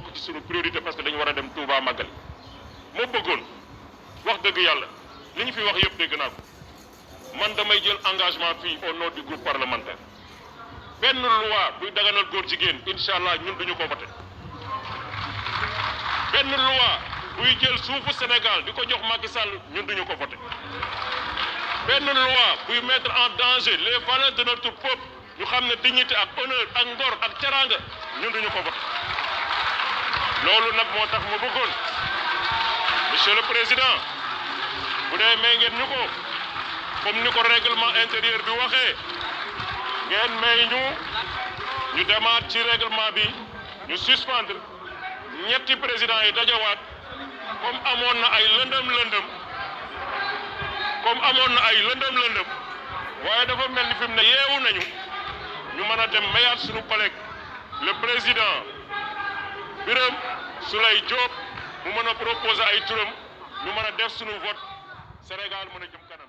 bokk ci suñu priorité parce que dañu war a dem Touba màggal moo bëggoon wax dëgg yàlla li ñu fi wax yëpp dégg naa ko man damay jël engagement fii au nom du groupe parlementaire benn loi buy daganal góor jigéen incha allah ñun duñu ko voté benn loi buy jël suufu Sénégal di ko jox Macky Sall ñun duñu ko voté benn loi buy mettre en danger les valeurs de notre peuple ñu xam ne dignité ak honneur ak ngor ak teraanga ñun duñu ko voté loolu nag moo tax mu bëggoon monsieur le président bu dee may ngeen ñu ko comme ni ko règlement intérieur bi waxee ngeen may ñu demaat ci règlement bi ñu suspendre ñetti président yi dajawaat comme amoon na ay lëndëm waaye dafa mel ni fi mu ne yeewu nañu ñu mën a dem mayaat suñu collègue le président Birame Souleye Diop mu mën a proposer ay turam ñu mën a def suñu vote Sénégal mën a jëm kanam